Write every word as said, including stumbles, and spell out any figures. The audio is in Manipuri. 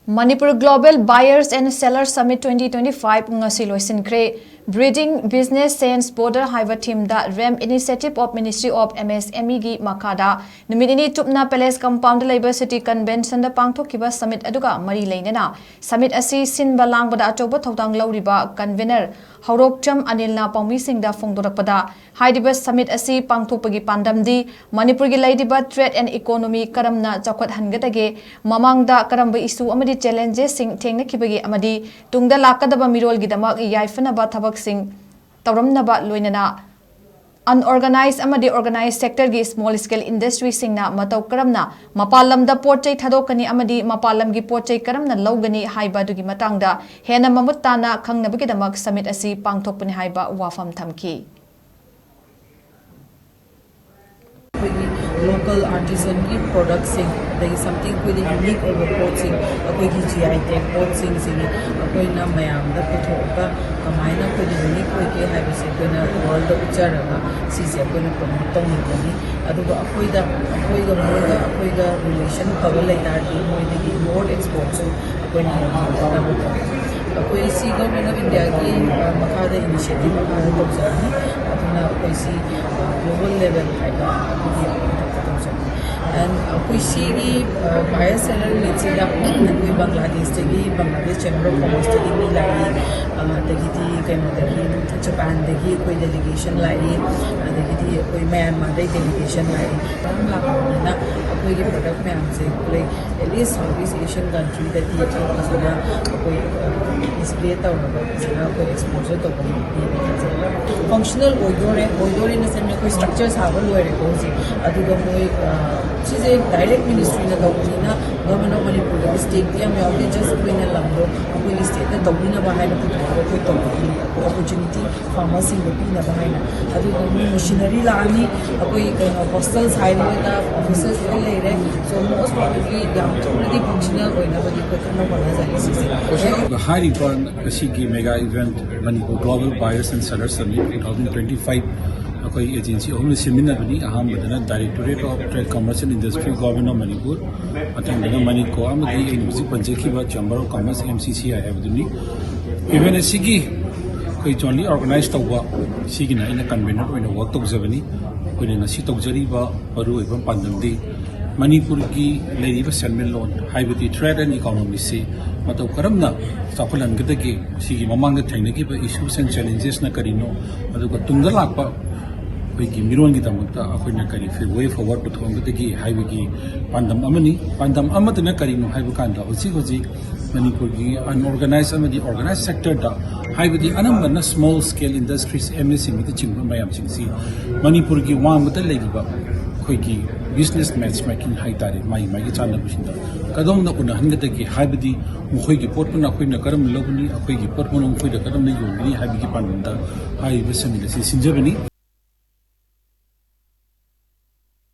Manipur Global Buyers and Sellers Summit twenty twenty-five ꯉꯁꯤ ꯂꯣꯏꯁꯤꯟꯈ꯭ꯔꯦ꯫ Bridging Business Science Border ꯍꯥꯏꯕ ꯊꯤꯝꯗ ꯔꯦꯝ Initiative of Ministry of M S M Eꯒꯤ ꯃꯈꯥꯗ ꯅꯨꯃꯤꯠ ꯅꯤꯅꯤ ꯆꯨꯞꯅ Palace Compoundꯗ ꯂꯩꯕ City Conventionꯗ ꯄꯥꯡꯊꯣꯛꯈꯤꯕ summit ꯑꯗꯨꯒ ꯃꯔꯤ ꯂꯩꯅꯅ summit ꯑꯁꯤ ꯁꯤꯟꯕ ꯂꯥꯡꯕꯗ ꯑꯆꯧꯕ ꯊꯧꯗꯥꯡ ꯂꯧꯔꯤꯕ convener ꯍꯧꯔꯣꯛꯆꯝ ꯑꯅꯤꯜꯅ ꯄꯥꯎꯃꯤꯁꯤꯡꯗ ꯐꯣꯡꯗꯣꯔꯛꯄꯗ, ꯍꯥꯏꯔꯤꯕ summit ꯑꯁꯤ ꯄꯥꯡꯊꯣꯛꯄꯒꯤ ꯄꯥꯟꯗꯝꯗꯤ ꯃꯅꯤꯄꯨꯔꯒꯤ ꯂꯩꯔꯤꯕ trade and economy ꯀꯔꯝꯅ ꯆꯥꯎꯈꯠꯍꯟꯒꯗꯒꯦ, ꯃꯃꯥꯡꯗ ꯀꯔꯝꯕ issue ꯑꯃꯗꯤ challengesꯁꯤꯡ ꯊꯦꯡꯅꯈꯤꯕꯒꯦ ꯑꯃꯗꯤ ꯇꯨꯡꯗ ꯂꯥꯛꯀꯗꯕ ꯃꯤꯔꯣꯜꯒꯤꯗꯃꯛ ꯌꯥꯏꯐꯅꯕ ꯊꯕꯛꯁꯤꯡ ꯇꯧꯔꯝꯅꯕ, ꯂꯣꯏꯅꯅ unorganized ꯑꯃꯗꯤ organized sectorꯒꯤ small scale industryꯁꯤꯡꯅ ꯃꯇꯧ ꯀꯔꯝꯅ ꯃꯄꯥꯟ ꯂꯝꯗ ꯄꯣꯠ ꯆꯩ ꯊꯥꯗꯣꯛꯀꯅꯤ ꯑꯃꯗꯤ ꯃꯄꯥꯟ ꯂꯝꯒꯤ ꯄꯣꯠ ꯆꯩ ꯀꯔꯝꯅ ꯂꯧꯒꯅꯤ ꯍꯥꯏꯕ ꯑꯗꯨꯒꯤ ꯃꯇꯥꯡꯗ ꯍꯦꯟꯅ ꯃꯃꯨꯠ ꯇꯥꯅ ꯈꯪꯅꯕꯒꯤꯗꯃꯛ summit ꯑꯁꯤ ꯄꯥꯡꯊꯣꯛꯄꯅꯤ ꯍꯥꯏꯕ ꯋꯥꯐꯝ ꯊꯝꯈꯤ꯫ ꯑꯩꯈꯣꯏꯒꯤ local artisanꯒꯤ productꯁꯤꯡ, ꯑꯗꯒꯤ something ꯑꯩꯈꯣꯏꯗ unique ꯑꯣꯏꯕ ꯄꯣꯠꯁꯤꯡ, ꯑꯩꯈꯣꯏꯒꯤ G I tag ꯄꯣꯠꯁꯤꯡꯁꯤꯅꯤ ꯑꯩꯈꯣꯏꯅ ꯃꯌꯥꯝꯗ ꯄꯨꯊꯣꯛꯑꯒ ꯀꯃꯥꯏꯅ ꯑꯩꯈꯣꯏꯗ unique ꯑꯣꯏꯒꯦ ꯍꯥꯏꯕꯁꯦ ꯑꯩꯈꯣꯏꯅ worldꯗ ꯎꯠꯆꯔꯒ ꯁꯤꯁꯦ ꯑꯩꯈꯣꯏꯅ promote ꯇꯧꯅꯤꯡꯕꯅꯤ꯫ ꯑꯗꯨꯒ ꯑꯩꯈꯣꯏꯗ, ꯑꯩꯈꯣꯏꯒ ꯃꯣꯏꯒ ꯑꯩꯈꯣꯏꯒ relation ꯐꯕ ꯂꯩ ꯇꯥꯔꯗꯤ ꯃꯣꯏꯗꯒꯤ more exportꯁꯨ ꯑꯩꯈꯣꯏꯅ ꯌꯥꯝꯅ ꯇꯧꯋꯤ꯫ ꯑꯩꯈꯣꯏ ꯁꯤ Government of Indiaꯒꯤ ꯃꯈꯥꯗ initiative ꯑꯃ ꯇꯧꯖꯕꯅꯤ꯫ ꯑꯗꯨꯅ ꯑꯩꯈꯣꯏ ꯁꯤ global level ꯍꯥꯏꯕ ꯑꯗꯨꯒꯤ ꯃꯊꯛꯇ ꯇꯧꯖꯕꯅꯤ꯫ And ꯑꯩꯈꯣꯏ ꯁꯤꯒꯤ buyer seller meetꯁꯤꯗ ꯑꯩꯈꯣꯏ ꯕꯪꯒ꯭ꯂꯥꯗꯦꯁꯇꯒꯤ, Bangladesh Chamber of Commerceꯇꯒꯤ ꯃꯤ ꯂꯥꯛꯏ, ꯑꯗꯒꯤꯗꯤ ꯀꯩꯅꯣꯗꯒꯤ, Japanꯗꯒꯤ ꯑꯩꯈꯣꯏ delegation ꯂꯥꯛꯏ, ꯑꯗꯒꯤꯗꯤ ꯑꯩꯈꯣꯏ ꯃ꯭ꯌꯥꯟꯃꯥꯔꯗꯒꯤ delegation ꯂꯥꯛꯏ꯫ ꯑꯗꯨꯝ ꯂꯥꯛꯄꯅꯤꯅ ꯑꯩꯈꯣꯏꯒꯤ product ꯃꯌꯥꯝꯁꯦ ꯑꯩꯈꯣꯏ at least Southeast Asian countryꯗꯗꯤ ꯐꯖꯅ ꯑꯩꯈꯣꯏ display ꯇꯧꯔꯒ ꯐꯖꯅ ꯑꯩꯈꯣꯏ exposure ꯇꯧꯕ ꯉꯝꯅꯤꯅ ꯈꯟꯖꯩ꯫ Functional ꯑꯣꯏꯗꯣꯔꯦ, ꯑꯣꯏꯗꯣꯔꯦꯅ ꯁꯦꯝꯃꯦ꯫ ꯑꯩꯈꯣꯏ structure ꯁꯥꯕ ꯂꯣꯏꯔꯦꯀꯣ ꯍꯧꯖꯤꯛ꯫ ꯑꯗꯨꯒ ꯃꯣꯏ ꯁꯤꯁꯦ direct ministryꯅ ꯇꯧꯕꯅꯤꯅ Government of Manipurꯗ stateꯇꯤ ꯌꯥꯝ ꯌꯥꯎꯗꯦ, just ꯑꯩꯈꯣꯏꯅ ꯂꯝꯗꯣ ꯑꯩꯈꯣꯏꯒꯤ stateꯅ ꯇꯧꯕꯤꯅꯕ ꯍꯥꯏꯅ ꯄꯨꯊꯣꯛꯑꯒ ꯑꯩꯈꯣꯏ ꯇꯧꯕꯒꯤꯅꯤ, opportunity farmerꯁꯤꯡꯗ ꯄꯤꯅꯕ ꯍꯥꯏꯅ꯫ ꯑꯗꯨꯒ ꯃꯣꯏ machinery ꯂꯥꯛꯑꯅꯤ, ꯑꯩꯈꯣꯏ ꯀꯩꯅꯣ hostels ꯍꯥꯏꯔꯒ offices ꯂꯣꯏ ꯂꯩꯔꯦ꯫ So most probably ꯌꯥꯝ ꯊꯨꯅꯗꯤ functional ꯑꯣꯏꯅꯕꯗꯤ ꯑꯩꯈꯣꯏ ꯀꯟꯅ ꯍꯣꯠꯅꯖꯔꯤ ꯁꯤꯁꯦ꯫ ꯍꯥꯏꯔꯤꯕ ꯑꯁꯤꯒꯤ mega event Manipur Global Buyers and Sellers Summit two thousand twenty-five ꯑꯩꯈꯣꯏ ꯑꯦꯖꯦꯟꯁꯤ ꯑꯍꯨꯝꯅ ꯁꯦꯝꯃꯤꯟꯅꯕꯅꯤ꯫ ꯑꯍꯥꯟꯕꯗꯅ Directorate of Trade, Commerce and Industry, Government of Manipur, ꯃꯊꯪꯗꯅ ꯃꯅꯤꯀꯣ ꯑꯃꯗꯤ ꯑꯩꯅ ꯍꯧꯖꯤꯛ ꯄꯟꯖꯈꯤꯕ Chamber of Commerce, M C C I ꯍꯥꯏꯕꯗꯨꯅꯤ꯫ ꯏꯚꯦꯟ ꯑꯁꯤꯒꯤ ꯑꯩꯈꯣꯏ jointly organize ꯇꯧꯕ ꯁꯤꯒꯤꯅ ꯑꯩꯅ convener ꯑꯣꯏꯅ work ꯇꯧꯖꯕꯅꯤ꯫ ꯑꯩꯈꯣꯏꯅ ꯉꯁꯤ ꯇꯧꯖꯔꯤꯕ ꯃꯔꯨꯑꯣꯏꯕ ꯄꯥꯟꯗꯝꯗꯤ ꯃꯅꯤꯄꯨꯔꯒꯤ ꯂꯩꯔꯤꯕ ꯁꯦꯟꯃꯤꯠꯂꯣꯟ, ꯍꯥꯏꯕꯗꯤ trade and economy ꯁꯤ ꯃꯇꯧ ꯀꯔꯝꯅ ꯆꯥꯎꯈꯠꯍꯟꯒꯗꯒꯦ, ꯁꯤꯒꯤ ꯃꯃꯥꯡꯗ ꯊꯦꯡꯅꯈꯤꯕ issues and challenges ꯅ ꯀꯔꯤꯅꯣ, ꯑꯗꯨꯒ ꯇꯨꯡꯗ ꯂꯥꯛꯄ ꯑꯩꯈꯣꯏꯒꯤ ꯃꯤꯔꯣꯟꯒꯤꯗꯃꯛꯇ ꯑꯩꯈꯣꯏꯅ ꯀꯔꯤ way forward ꯄꯨꯊꯣꯛꯍꯟꯒꯗꯒꯦ ꯍꯥꯏꯕꯒꯤ ꯄꯥꯟꯗꯝ ꯑꯃꯅꯤ꯫ ꯄꯥꯟꯗꯝ ꯑꯃꯗꯅ ꯀꯔꯤꯅꯣ ꯍꯥꯏꯕ ꯀꯥꯟꯗ, ꯍꯧꯖꯤꯛ ꯍꯧꯖꯤꯛ ꯃꯅꯤꯄꯨꯔꯒꯤ unorganized ꯑꯃꯗꯤ organized sector ꯗ, ꯍꯥꯏꯕꯗꯤ ꯑꯅꯝꯕꯅ small scale industries, M S M E ꯅꯆꯤꯡꯕ ꯃꯌꯥꯝꯁꯤꯡꯁꯤ ꯃꯅꯤꯄꯨꯔꯒꯤ ꯋꯥꯡꯃꯗ ꯂꯩꯔꯤꯕ ꯑꯩꯈꯣꯏꯒꯤ business matchmaking ꯍꯥꯏꯇꯥꯔꯦ, ꯃꯥꯒꯤ ꯃꯥꯒꯤ ꯆꯥꯟꯅꯕꯁꯤꯡꯗ ꯀꯗꯣꯝꯅ ꯎꯅꯍꯟꯒꯗꯒꯦ, ꯍꯥꯏꯕꯗꯤ ꯃꯈꯣꯏꯒꯤ ꯄꯣꯠꯄꯨꯅ ꯑꯩꯈꯣꯏꯅ ꯀꯔꯝꯅ ꯂꯧꯒꯅꯤ, ꯑꯩꯈꯣꯏꯒꯤ ꯄꯣꯠꯄꯨꯅ ꯃꯈꯣꯏꯗ ꯀꯔꯝꯅ ꯌꯣꯟꯒꯅꯤ ꯍꯥꯏꯕꯒꯤ ꯄꯥꯟꯗꯝꯗ ꯍꯥꯏꯔꯤꯕ summit ꯑꯁꯤ ꯁꯤꯟꯖꯕꯅꯤ꯫